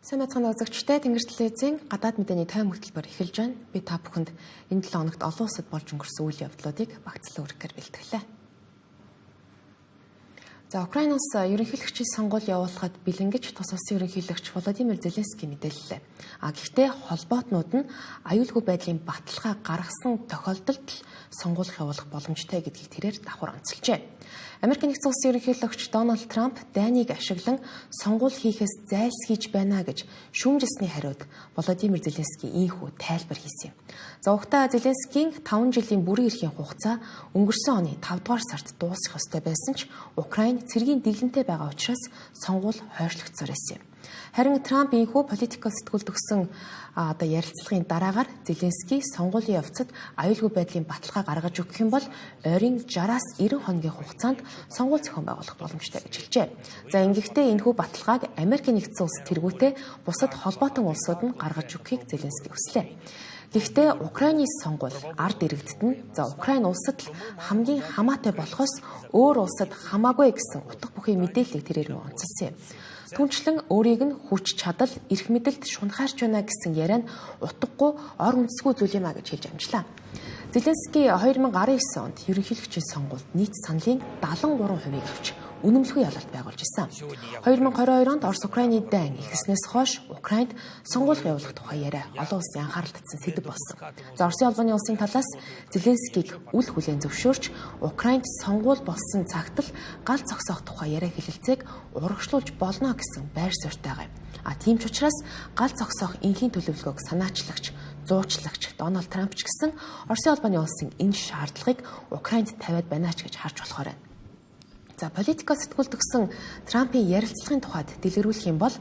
Сайн байцгаана үзэгчдээ, Тэнгэр телевизийн гадаад мэдээний тойм хөтөлбөр эхэлж байна. Би та бүхэнд энэ 7 хоногт олон улсад болж өнгөрсөн үйл явдлуудыг багцлан өргөхөөр бэлтгэлээ. За, Украин улс ерөнхийлөгчийн сонгуул явуулахад бэлэн гэж тус улсын ерөнхийлөгч Володимир Зеленский мэдээллээ. А гэхдээ холбоотнууд нь аюулгүй байдлын баталгаа гаргасан тохиолдолд л сонгуул явуулах боломжтой гэдгийг тэрээр давхар онцолжээ. Америк нэгдсэн улсын ерөнхийлөгч Дональд Трамп дайныг ашиглан сонгуул хийхээс зайлсхийж байна гэж шүүмжилсний хариуд Володимир Зеленский ийнхүү тайлбар хийсэн юм. За, угтаа Зеленскийн 5 жилийн бүрэн эрхийн хугацаа өнгөрсөн оны 5 дугаар сард дуусах ёстой байсан ч Украин цэргийн дэглэмтэй байгаа учраас сонгуул хойшлогдсоор байсан юм. Харин Трамп ийнхүү Politico сэтгүүлд өгсөн одоо ярилцлагын дараагаар Зеленский сонгуулийн явцад аюулгүй байдлын баталгаа гаргаж өгөх юм бол ойрын 60-аас 90 хоногийн хугацаанд сонгуул зохион байгуулах боломжтой гэж хэлжээ. За, ингэхдээ энэхүү баталгааг Америк нэгдсэн улс тэргүүтээ бусад холбоотон улсууд нь гаргаж өгөхийг Зеленский хүслээ. Гэхдээ Украины сонгуул ард иргэдэд нь, за, Украин улсад л хамгийн хамаатай болохоос өөр улсад хамаагүй гэсэн утга бүхий мэдээллийг тэрээр мөн онцолсон юм. Түүнчлэн өөрийг нь хүч чадал, эрх мэдэлд шунхаарч байна гэсэн яриа нь утгагүй, ор үндэсгүй зүйл юм а гэж хэлж амжлаа. Зеленский 2019 онд ерөнхийлөгчийн сонгуульд нийт саналын 73%-ийг авч үнэмлэхүй ялалт байгуулж исэн. 2022 онд Орос Украины дайн эхэлснээс хойш Украинд сонгуул явуулах тухай яриа олон улсын анхаарал татсан сэдэв болсон. За, Оросын холбооны улсын талаас Зеленскийг үл хүлээн зөвшөөрч Украинд сонгуул болсон цагт л гал зогсоох тухай яриа хэлэлцээг урагшлуулж болно гэсэн байр суурьтай байгаа юм. А тийм ч учраас гал зогсоох энхийн төлөвлөгөөг санаачлагч, зуучлагч Дональд Трамп ч гэсэн Оросын холбооны улсын энэ шаардлагыг Украинд тавиад байна ч гэж харж болохоор байна. За, Politico сэтгүүлд өгсөн Трампын ярилцлагын тухайд дэлгэрүүлэх юм бол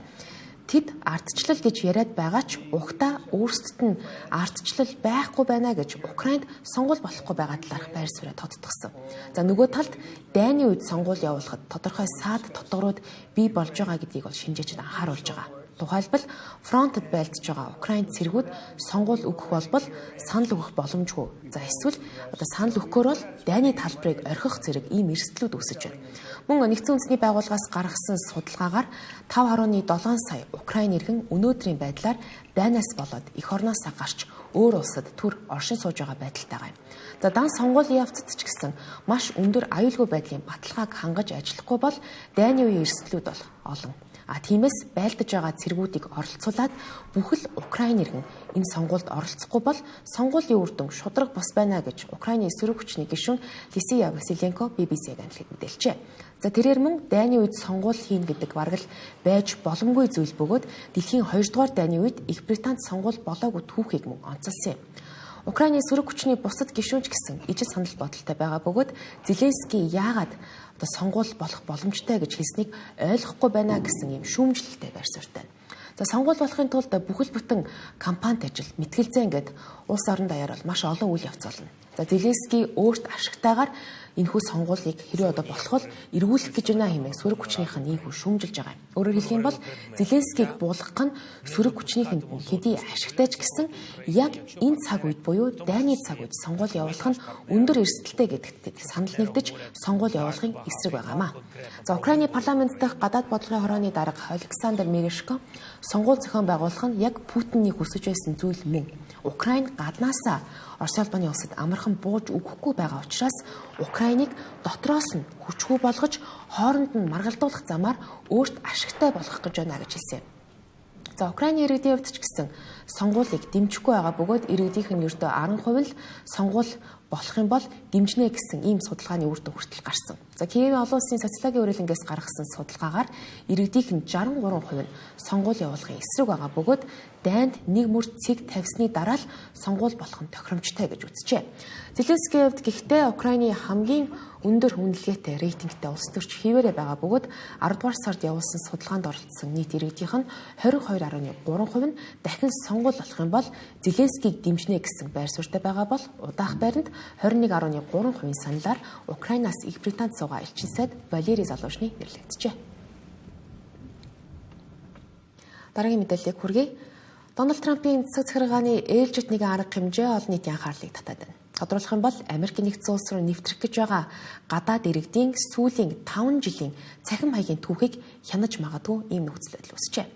тэд ардчлал гэж яриад байгаа ч угтаа өөрсдөд нь ардчлал байхгүй байна гэж Украинд сонгуул болохгүй байгаа талаарх байр сууриа тодтгосон. За, нөгөө талд дайны үед сонгуул явуулахад тодорхой саад тодгорууд бий болж байгаа гэдгийг бол шинжээчид анхааруулж байгаа. Тухайлбал, фронтод байлдаж байгаа Украинд цэргүүд сонгуул өгөх болбол санал өгөх боломжгүй. За, эсвэл одоо санал өгөхөөр бол дайны талбарыг орхих зэрэг ийм эрсдлүүд үүсэж байна. Мөн нэгдсэн үндэсний байгууллагаас гаргасан судалгаагаар 5.7 сая Украин иргэн өнөөдрийн байдлаар дайнаас болоод эх орноосоо гарч өөр улсад түр оршин сууж байгаа байдалтай юм. За, дан сонгуулийн явцад ч гэсэн маш өндөр аюулгүй байдлын баталгааг хангаж ажиллахгүй бол дайны үеийн эрсдлүүд бол олон. А тиймээс байлдаж байгаа цэргүүдийг оролцуулаад бүхэл Украин иргэн энэ сонгуульд оролцохгүй бол сонгуулийн үр дүн шударга бус байна гэж Украины сөрөг хүчний гишүүн Лисия Василенко BBC-г амжилт мэдээлжээ. За, тэрээр мөн дайны үед сонгуул хийнэ гэдэг бараг л байж боломгүй зүйл бөгөөд дэлхийн 2 дугаар дайны үед Их Британд сонгуул болоогүй түүхийг мөн онцолсон юм. Украины сөрөг хүчний бусад гишүүн ч гэсэн ижил санал бодолтой байгаа бөгөөд Зеленский яагаад одоо сонгуул болох боломжтой гэж хэлснийг ойлгохгүй байна гэсэн юм шүүмжлэлтэй байр суурьтай. За, сонгуул болохын тулд бүхэл бүтэн кампанит ажил, мэтгэлзээ ингээд улс орон даяар бол маш олон үйл явц болно. За, Зеленский өөрт ашигтайгаар энэхүү сонгуулийг хэрвээ одоо болох бол эргүүлэх гэж байна хэмээн сөрөг хүчнийх нь ийхүү шүүмжилж байгаа юм. Өөрөөр хэлэх юм бол Зеленскийг буулгах нь сөрөг хүчнийхэнд хэдий ашигтай ч гэсэн яг энэ цаг үед буюу дайны цаг үед сонгуул явуулах нь өндөр эрсдэлтэй гэдэгт тэд санал нэгдэж сонгуул явуулахын эсрэг байгаамаа. За, Украины парламент дахь гадаад бодлогын хорооны дарга Александр Мерешко сонгуул зохион байгуулах нь яг Путиний хүсэж байсан зүйл мөн. Украин гаднаасаа Орос холбооны улсад амархан бууж өгөхгүй байгаа учраас Украиныг дотроос нь хүчгүй болгож хооронд нь маргалдуулах замаар өөрт ашигтай болгох гэж байна гэж хэлсэн. За, Украины иргэдийн хувьд ч гэсэн сонгуулийг дэмжихгүй байгаа бөгөөд иргэдийнх нь ердөө 10% л сонгуул болох юм бол дэмжинэ гэсэн ийм судалгааны үр дүн хүртэл гарсан. За, Киевийн олон улсын социологийн хүрээлэнгээс гаргасан судалгаагаар иргэдийнх нь 63% нь сонгуул явуулахын эсрэг байгаа бөгөөд дайнд нэг мөр цэг тавьсны дараа л сонгуул болох нь тохиромжтой гэж үзжээ. Зеленскийн хувьд гэхдээ Украины хамгийн өндөр үнэлгээтэй рейтингтэй улс төрч хэвээрээ байгаа бөгөөд 10 дугаар сард явуулсан судалгаанд оролцсон нийт иргэдийнх нь 22.3% нь дахин сонгуул болох юм бол Зеленскийг дэмжинэ гэсэн байр суурьтай байгаа бол удаах байранд 21.3% саналаар Украинаас Их Британд суугаа элчин сайд Валери Залужны нэрлэгджээ. Дараагийн мэдээллийг хүргэе. Дональд Трампын засаг захиргааны ээлжит нэгэн арга хэмжээ олон нийтийн анхаарлыг татаад байна. Тодорхойлох юм бол Америк нэгдсэн улс руу нэвтрэх гэж байгаа гадаад иргэдийн сүүлийн 5 жилийн цахим хаягийн түүхийг хянаж магадгүй ийм нөхцөл байдал үүсжээ.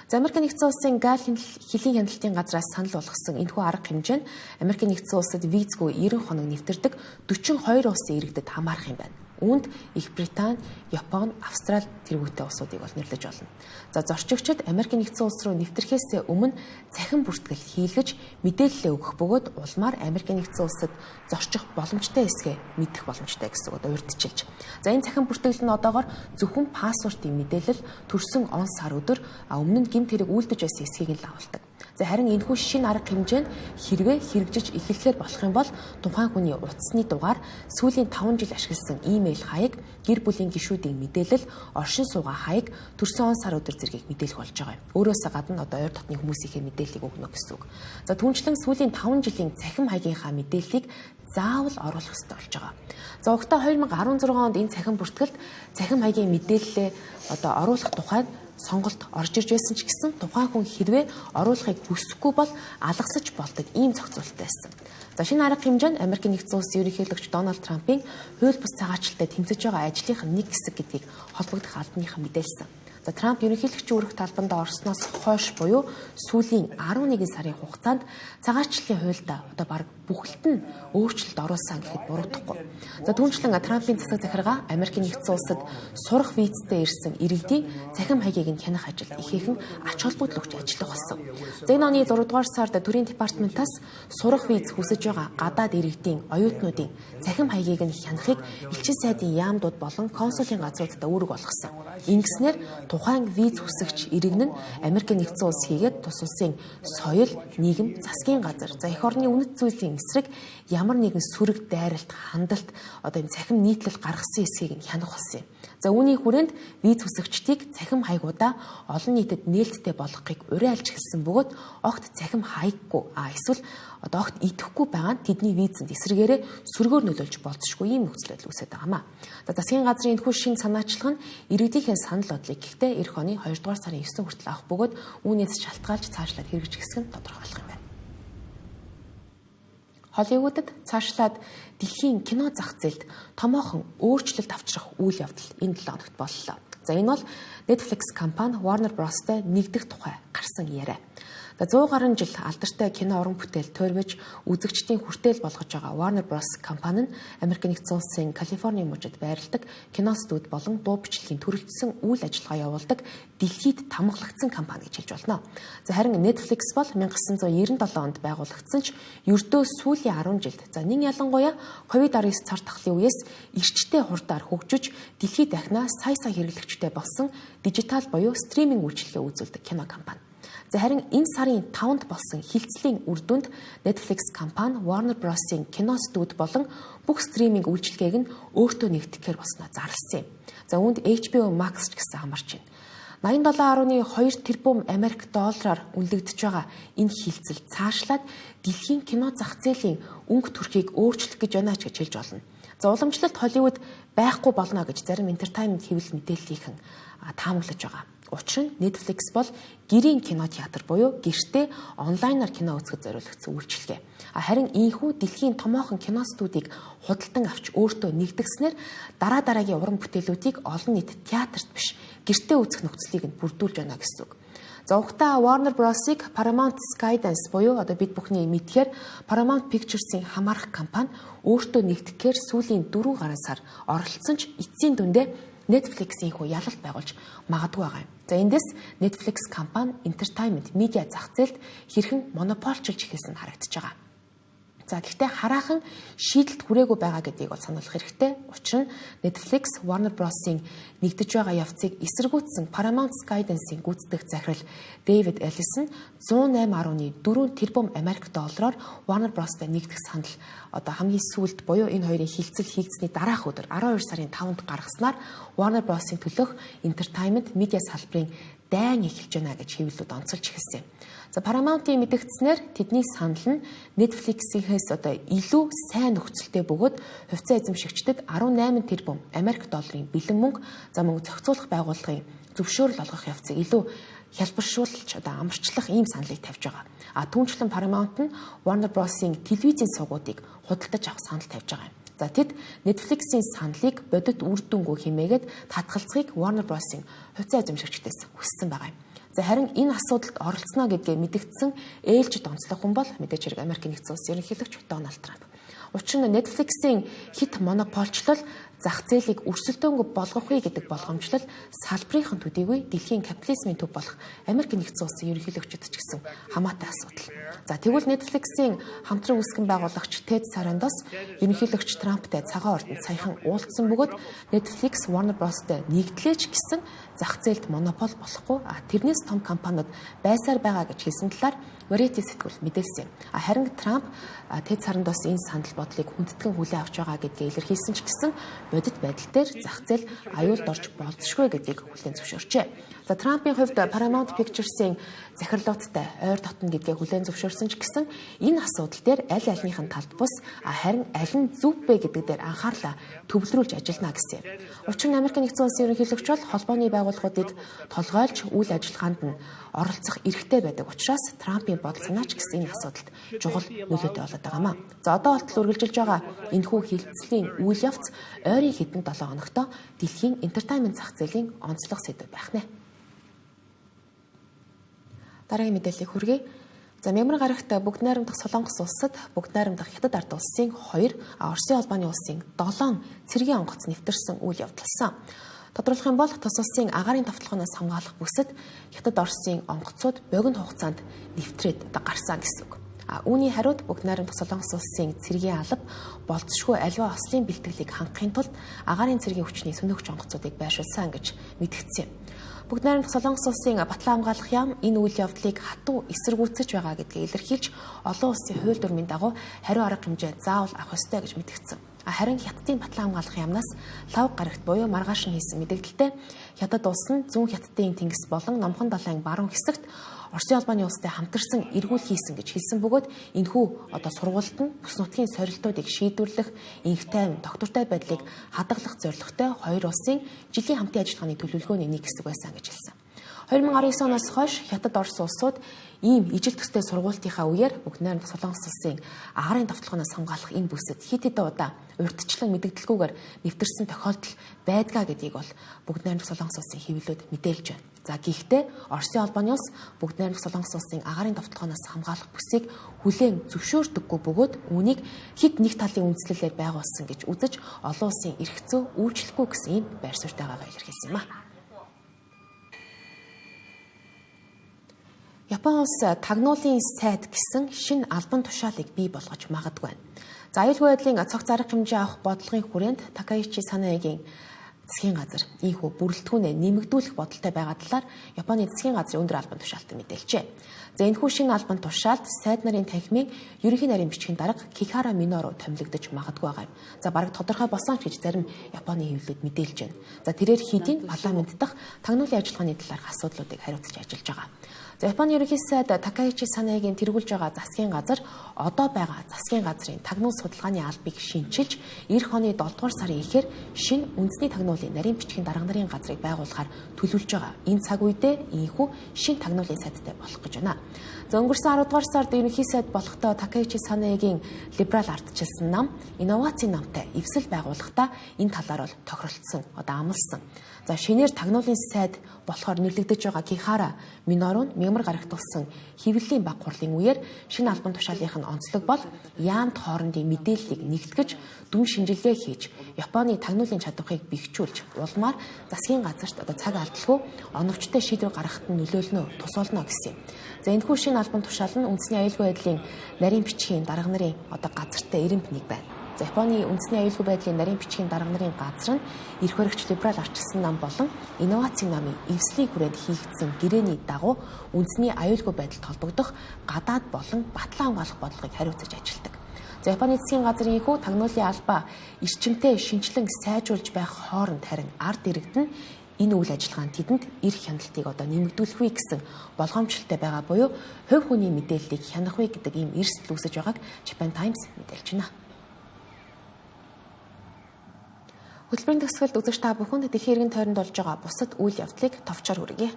За Америк нэгдсэн улсын Галл хөлийн хяналтын газраас санал болгосон энэхүү арга хэмжээ нь Америк нэгдсэн улсад визгүй 90 хоног нэвтэрдэг 42 улсын иргэдэд хамаарах юм байна. Үүнд Их Британи, Япон, Австрали тэргүүтэй улсуудыг бол нэрлэж болно. За зорчигчид Америк нэгдсэн улс руу нэвтрэхээс өмнө цахим бүртгэл хийлгэж мэдээлэлээ өгөх бөгөөд улмаар Америк нэгдсэн улсад зорчих боломжтой эсгээ мэдэх боломжтой гэсэн үг одоо урьдчилж. За энэ цахим бүртгэл нь одоогоор зөвхөн паспортын мэдээлэл, төрсөн он сар өдөр, өмнө нь гэмт хэрэг үйлдэж байсан эсхийг нь л авалдаг. За харин энэхүү шинэ арга хэмжээ нь хэрвээ хэрэгжиж эхлэхээр болох юм бол тухайн хүний утасны дугаар, сүүлийн 5 жил ашигласан имэйл хаяг, гэр бүлийн гишүүдийн мэдээлэл, оршин суугаа хаяг, төрсөн он сар өдөр зэргийг мэдээлэх болж байгаа юм. Өөрөөсөө гадна одоо ойр дотны хүмүүсийнхээ мэдээллийг өгнө гэсэн үг. За түүнчлэн сүүлийн 5 жилийн цахим хаягийнхаа мэдээллийг заавал оруулах ёстой болж байгаа. За угтаа 2016 онд энэ цахим бүртгэлд цахим хаягийн мэдээллээ одоо оруулах тухайд сонголт орж ирж байсан ч гэсэн тухайн хүн хэрвээ оруулахыг хүсэхгүй бол алгасаж болдог ийм зохицуулттай байсан. За шинэ арга хэмжээ нь Америк нэгдсэн улсын ерөнхийлөгч Дональд Трампын хууль бус цагаачлалтай тэмцэж байгаа ажлынх нь нэг хэсэг гэдгийг холбогдох албаныхан мэдээлсэн. За Трамп ерөнхийлөгчийн үүрэг талбанд орсноос хойш буюу сүүлийн 11 сарын хугацаанд цагаачлалын хуульдаа одоо бараг бүхэлд нь өөрчлөлт оруулсан гэхэд буруудахгүй. За түүнчлэн Трампын засаг захиргаа Америкийн нэгдсэн улсад сурах визтэй ирсэн иргэдийн цахим хаягийг нь хянах ажилд ихээхэн ач холбогдол өгч ажиллах болсон. За энэ оны 6 дугаар сард төрийн департаментаас сурах виз хүсэж байгаа гадаад иргэдийн оюутнуудын цахим хаягийг нь хянахыг элчин сайдын яамдууд болон консулын газруудад үүрэг болгосон. Ингэснээр тухайн виз хүсэгч иргэн нь Америк нэгдсэн улс хийгээд тус улсын соёл, нийгэм, засгийн газар, за эх орны үнэт зүйлсийн эсрэг ямар нэгэн сөрөг дайралт, хандалт одоо юм цахим нийтлэл гаргасан эсхийг нь хянах болсон юм. За үүний хүрээнд виз хүсэгчдийг цахим хаягуудаа олон нийтэд нээлттэй болгохыг уриалж эхэлсэн бөгөөд огт цахим хаяггүй эсвэл одоо огт идэхгүй байгаа нь тэдний визэнд эсрэгээрээ сөргөөр нөлөөлж болзошгүй ийм нөхцөл байдал үүсээд байгаа юм а. За засгийн газрын энэхүү шинэ санаачлага нь иргэдийнхээ санал бодлыг гэхдээ эх оны 2 дугаар сарын 9 хүртэл авах бөгөөд үүнээс шалтгаалж цаашлаад хэрэгжих хэсэг нь тодорхойлох юм байна. Холливуудад цаашлаад дэлхийн кино зах зээлд томоохон өөрчлөлт авчрах үйл явдал энэ 7 хоногт боллоо. За энэ бол Netflix компани Warner Bros-тай нэгдэх тухай гарсан яриа. За 100 гаруй жил алдартай кино уран бүтээл тойрвож үзэгчдийн хүртээл болгож байгаа Warner Bros компани нь Америк нэгдсэн улсын Калифорни мужид байрладаг кино студи болон дуу бичлэгийн төрөлжсөн үйл ажиллагаа явуулдаг дэлхийд тамгалагдсан компани гэж хэлж болно. За харин Netflix бол 1997 онд байгуулагдсан ч ердөө сүүлийн 10 жилд за нэн ялангуяа COVID-19 цар тахлын үеэс эрчтэй хурдаар хөгжиж дэлхийд дахнаа сая сая хэрэглэгчтэй болсон дижитал буюу стриминг үйлчилгээ үзүүлдэг кино компани. За харин энэ сарын 5-нд болсон хилцлийн үр дүнд Netflix компани Warner Bros-ийн кино студи болон бүх стриминг үйлчилгээг нь өөртөө нэгтгэхээр болсноо зарласан юм. За үүнд HBO Max ч гэсэн хамарч байна. 87.2 тэрбум Америк доллараар үнэлэгдэж байгаа энэ хилцэл цаашлаад дэлхийн кино зах зээлийн өнгө төрхийг өөрчлөх гэж байна ч гэж хэлж болно. За уламжлалт Холливуд байхгүй болно гэж зарим entertainment хэвлэл мэдээллийнхэн таамаглаж байгаа. Учир нь Netflix бол гэрийн кино театр буюу гэртээ онлайнаар кино үзэхэд зориулагдсан үйлчилгээ. Харин ийхүү дэлхийн томоохон кино студийг худалдан авч өөртөө нэгдгэснээр дараа дараагийн уран бүтээлүүдийг олон нийт театрт биш гэртээ үзэх нөхцөлийг нь бүрдүүлж байна гэсэн үг. За угтаа Warner Bros-ыг Paramount Skydance буюу одоо бид бүхний мэдхээр Paramount Pictures-ийн хамаарах компани өөртөө нэгтгэхээр сүүлийн 4 гаруй сар оролцсон ч эцсийн дүндээ Netflix-ийн хүү ялалт байгуулж магадгүй байгаа юм. За эндээс Netflix компани entertainment media зах зээлд хэрхэн монополчилж эхэлсэн нь харагдаж байгаа. За гэхдээ хараахан шийдэлд хүрээгүй байгаа гэдгийг бол сануулах хэрэгтэй. Учир нь Netflix Warner Bros-ийн нэгдэж байгаа явцыг эсэргүүцсэн Paramount Skydance-ийн гүйцэтгэх захирал Дэвид Эллисон 108.4 тэрбум Америк доллараар Warner Bros-тай нэгдэх санал одоо хамгийн сүүлд буюу энэ хоёрын хилцэл хийгдсэний дараах өдөр 12 сарын 5-нд гаргаснаар Warner Bros-ийн төлөөх entertainment media салбарын дайн эхэлж байна гэж хэвлэлүүд онцолж эхэлсэн юм. За Paramount-ийн мэдэгдснээр тэдний санал нь Netflix-ийнхээс одоо илүү сайн нөхцөлтэй бөгөөд хувьцаа эзэмшигчдэд 18 тэрбум Америк долларын бэлэн мөнгө за мөнгө зохицуулах байгууллагын зөвшөөрөл олгох явцыг илүү хялбаршуулж одоо амарчлах ийм саналыг тавьж байгаа. А түүнчлэн Paramount нь Warner Bros-ийн телевизийн сувгуудыг худалдаж авах санал тавьж байгаа юм. За тэд Netflix-ийн саналыг бодит үр дүнгүй хэмээгээд татгалзахыг Warner Bros-ийн хувьцаа эзэмшигчдээс хүссэн байгаа юм. За харин энэ асуудалд оролцоно гэдгээ мэдэгдсэн ээлжид онцлог хүн бол мэдээж хэрэг Америк нэгдсэн улсын ерөнхийлөгч Дональд Трамп. Учир нь Netflix-ийн хит монополчлол зах зээлийг өрсөлдөөнгүй болгохгүй гэдэг болгоомжлол салбарынхан төдийгүй дэлхийн капитализмын төв болох Америк нэгдсэн улсын ерөнхийлөгчид ч гэсэн хамаатай асуудал. За тэгвэл Netflix-ийн хамтран үүсгэн байгуулагч Тед Сарандос ерөнхийлөгч Трамптай цагаан ордонд саяхан уулзсан бөгөөд Netflix Warner Bros-тай нэгдлээч гэсэн зах зээлд монопол болохгүй тэрнээс том компаниуд байсаар байгаа гэж хэлсэн талаар Variety сэтгүүл мэдээлсэн юм. Харин Трамп Тед Сарандос энэ санал бодлыг хүндэтгэн хүлээн авч байгаа гэдгээ илэрхийлсэн ч гэсэн бодит байдал дээр зах зээл аюулд орж болзошгүй гэдгийг хүлээн зөвшөөрчээ. За Трампын хувьд Paramount Pictures-ийн захирлуудтай ойр дотно гэдгээ хүлээн зөвшөөрсөн ч гэсэн энэ асуудал дээр аль альных нь талд бус харин аль нь зөв бэ гэдэг дээр анхаарлаа төвлөрүүлж ажиллана гэсэн юм. Учир нь Америк нэгдсэн улсын ерөнхийлөгч бол холбооны байгууллагуудыг толгойлж үйл ажиллагаанд нь оролцох эрхтэй байдаг учраас Трампын бодол санаач гэсэн энэ асуудалд чухал нөлөөтэй болоод байгаа юм. За одоо болтол үргэлжилж байгаа энэхүү хилцлийн үйл явц ойрын хэдэн 7 хоногт дэлхийн entertainment зах зээлийн онцлог сэдэв байх нэ. Дараагийн мэдээллийг хүргэе. За Мягмар гарагт бүгд найрамдах Солонгос улсад бүгд найрамдах Хятад ард улсын 2, Оросын холбооны улсын 7 цэргийн онгоц нэвтэрсэн үйл явдалсан. Тодорхойлох юм бол тус улсын агаарын товтлогоноос хамгаалах бүсэд Хятад Оросын онгоцууд богино хугацаанд нэвтрээд одоо гарсан гэсэн үг. Үүний хариуд бүгд найрамдах Солонгос улсын цэргийн алба болзошгүй аливаа ослын бэлтгэлийг хангахын тулд агаарын цэргийн хүчний сөнөөгч онгоцуудыг байршуулсан гэж мэдгдсэн юм. Бүгд найрамдах Солонгос улсын Батлан хамгаалах яам энэ үйл явдлыг хатуу эсэргүүцэж байгаа гэдгээ илэрхийлж олон улсын хууль дүрмийн дагуу хариу арга хэмжээ заавал авах ёстой гэж мэдгдсэн. Харин Хятадын Батлан хамгаалах яамнаас лав гарагт буюу маргааш нь хийсэн мэдээлэлтэй Хятад улс нь зүүн Хятадын тэнгис болон Номхон далайн баруун хэсэгт Оросын холбооны улстай хамтарсан эргүүл хийсэн гэж хэлсэн бөгөөд энэхүү одоо сургуульд нь бүс нутгийн сорилтуудыг шийдвэрлэх, инх тайван, тогтвортой байдлыг хадгалах зорилготой хоёр улсын жилийн хамтын ажиллагааны төлөвлөгөөний нэг хэсэг байсан гэж хэлсэн. 2019 оноос хойш Хятад Орос улсууд ийм ижил төстэй сургуультынхаа үеэр бүгд найрамдах Солонгос улсын агаарын товтлогоноос хамгаалах энэ бүсэд хэд хэдэн удаа урьдчилан мэдэгдэлгүйгээр нэвтэрсэн тохиолдол байдгаа гэдгийг бол бүгд найрамдах Солонгос улсын хэвлэлүүд мэдээлж байна. За гэхдээ Оросын холбооны улс бүгд найрамдах Солонгос улсын агаарын товтлогоноос хамгаалах бүсийг хүлээн зөвшөөрдөггүй бөгөөд үүнийг хэд нэг талын үндслэлээр байгуулсан гэж үзэж олон улсын эрх зүй үйлчлэхгүй гэсэн ийм байр суурьтайгаагаа илэрхийлсэн юм а. Япон улс тагнуулын сайд гэсэн шинэ албан тушаалыг бий болгож магадгүй байна. За аюулгүй байдлын цогц арга хэмжээ авах бодлогын хүрээнд Такаичи Санаегийн засгийн газар ийхүү бүрэлдэхүүнээ нэмэгдүүлэх бодолтой байгаа талаар Японы засгийн газрын өндөр албан тушаалтан мэдээлжээ. За энэхүү шинэ албан тушаалд сайд нарын танхимын ерөнхий нарийн бичгийн дарга Кихара Минору томилогдож магадгүй байгаа юм. За бараг тодорхой болсон ч гэж зарим Японы хэвлэлүүд мэдээлж байна. За тэрээр хэдийн парламент дахь тагнуулын ажиллагааны талаарх асуудлуудыг хариуцаж ажиллаж байгаа. За Японы ерөнхий сайд Такаичи Санаегийн тэргүүлж байгаа засгийн газар одоо байгаа засгийн газрын тагнуул судалгааны албыг шинчилж эх оны 7 дугаар сарын эхээр шинэ үндэсний тагнуулын нарийн бичгийн дарга нарын газрыг байгуулахаар төлөвлөж байгаа. Энэ цаг үедээ ийхүү шинэ тагнуулын сайдтай болох гэж байна. За өнгөрсөн 10 дугаар сард ерөнхий сайд болохдоо Такаичи Санаегийн либерал ардчилсан нам инновацийн намтай эвсэл байгуулахдаа энэ талаар бол тохиролцсон, одоо амласан. За шинээр тагнуулын сайд болохоор нэрлэгдэж байгаа Кихара Минору нь Мягмар гарагт болсон хэвлэлийн баг хурлын үеэр шинэ албан тушаалынх нь онцлог бол яамд хоорондын мэдээллийг нэгтгэж дүн шинжилгээ хийж Японы тагнуулын чадварыг бэхжүүлж улмаар засгийн газарт одоо цаг алдалгүй оновчтой шийдвэр гаргахад нь нөлөөлнө, тус болно гэсэн юм. За энэхүү шинэ албан тушаал нь үндэсний аюулгүй байдлын нарийн бичгийн дарга нарын одоо газартай эрэмб нэг байна. За Японы үндэсний аюулгүй байдлын нарийн бичгийн дарга нарын газар нь эрх баригч либерал арчилсан нам болон инновацийн намын эвслийн хүрээнд хийгдсэн гэрээний дагуу үндэсний аюулгүй байдалд холбогдох гадаад болон батлан хамгаалах бодлогыг хариуцаж ажилладаг. За Японы засгийн газрын энэхүү тагнуулын албаа эрчимтэй шинжилэн сайжруулж байх хооронд харин ард иргэд нь энэ үйл ажиллагаанд тэдэнд эрх хяналтыг одоо нэмэгдүүлэх вэ гэсэн болгоомжлолтой байгаа буюу хувь хүний мэдээллийг хянах вэ гэдэг ийм эрсдэл үүсэж байгааг Japan Times мэдээлж байна. Хөтөлбөрийн төгсгөлд үзэгч та бүхэнд дэлхийн эргэн тойронд болж байгаа бусад үйл явдлыг товчоор хүргье.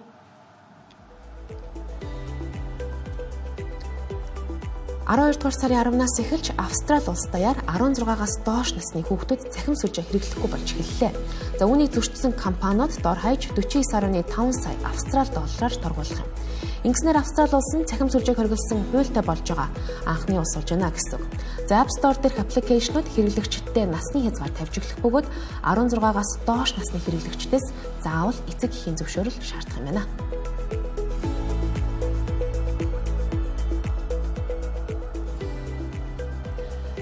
12 дугаар сарын 10-наас эхэлж Австрали улс даяар 16-аас доош насны хүүхдүүд цахим сүлжээ хэрэглэхгүй болж эхэллээ. За үүнийг зөрчсөн компаниуд дор хаяж 49.5 сая австрал доллараар торгуулах юм. Ингэснээр Австрали улс нь цахим сүлжээг хориглосон хуультай болж байгаа анхны улс болж байна гэсэн үг. За App Store дээрх аппликейшнууд хэрэглэгчдэд насны хязгаар тавьж эхлэх бөгөөд 16-аас доош насны хэрэглэгчдээс заавал эцэг эхийн зөвшөөрөл шаардах юм байна.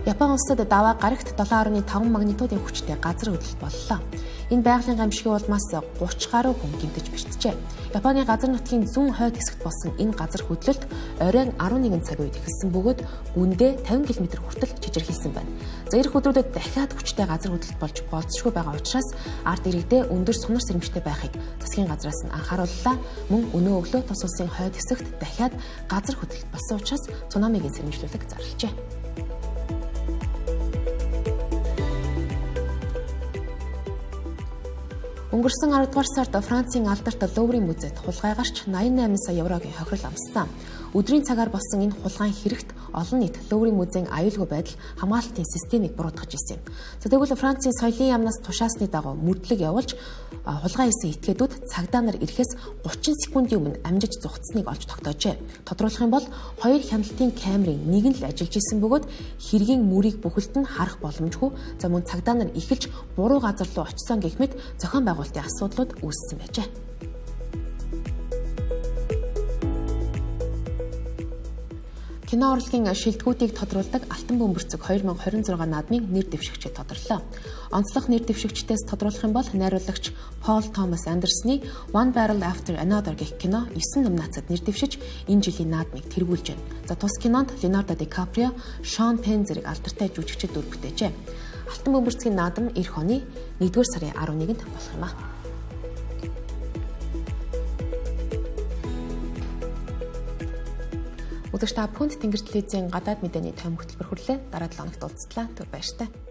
Япон улсад даваа гарагт 7.5 магнитудын хүчтэй газар хөдлөлт боллоо. Энэ байгалийн гамшигын улмаас 30 гаруй хүн гэмтэж бэртжээ. Японы газар нутгийн зүүн хойд хэсэгт болсон энэ газар хөдлөлт оройн 11 цаг үед эхэлсэн бөгөөд гүндээ 50 км хүртэл чижирхийлсэн байна. За ирэх өдрүүдэд дахиад хүчтэй газар хөдлөлт болж болзошгүй байгаа учраас ард иргэдээ өндөр сунар сэрэмжтэй байхыг засгийн газраас нь анхаарууллаа. Мөн өнөө өглөө тус улсын хойд хэсэгт дахиад газар хөдлөлт болсон учраас цунамигийн сэрэмжлүүлэг зарлжээ. Өнгөрсөн 10 дугаар сард Францын алдарт Луврын музейд хулгай гарч 88 сая еврогийн хохирол амссан. Өдрийн цагаар болсон энэ хулгайн хэрэгт олон нийт Луврын музейн аюулгүй байдал хамгаалалтын системийг буруутгаж ирсэн юм. За тэгвэл Францын соёлын яамнаас тушаасны дагуу мөрдлөг явуулж хулгай хийсэн этгээдүүд цагдаа нар ирэхээс 30 секундын өмнө амжиж зугтсныг олж тогтоожээ. Тодруулах юм бол хоёр хяналтын камерын нэг нь л ажиллаж исэн бөгөөд хэргийн мөрийг бүхэлд нь харах боломжгүй. За мөн цагдаа нар эхэлж буруу газар руу очисон гэх мэт зохион байгуулалтын асуудлууд үүссэн байжээ. Кино урлагийн шилдэгүүдийг тодруулдаг Алтан бөмбөрцөг 2026 наадмын нэр дэвшигчид тодорлоо. Онцлог нэр дэвшигчдээс тодруулах юм бол найруулагч Пол Томас Андерсны One Battle After Another гэх кино 9 номинацид нэр дэвшиж энэ жилийн наадмыг тэргүүлж байна. За тус кинонд Леонардо Ди Каприо, Шон Пен зэрэг алдартай жүжигчид дүр бүтээжээ. Алтан бөмбөрцгийн наадам эх оны 1-р сарын 11-нд болох юм а. Үзэгч та бүхэнд Тэнгэр телевизийн гадаад мэдээний тойм хөтөлбөр хүрлээ. Дараа 7 хоногт уулзлаа. Түр баяртай.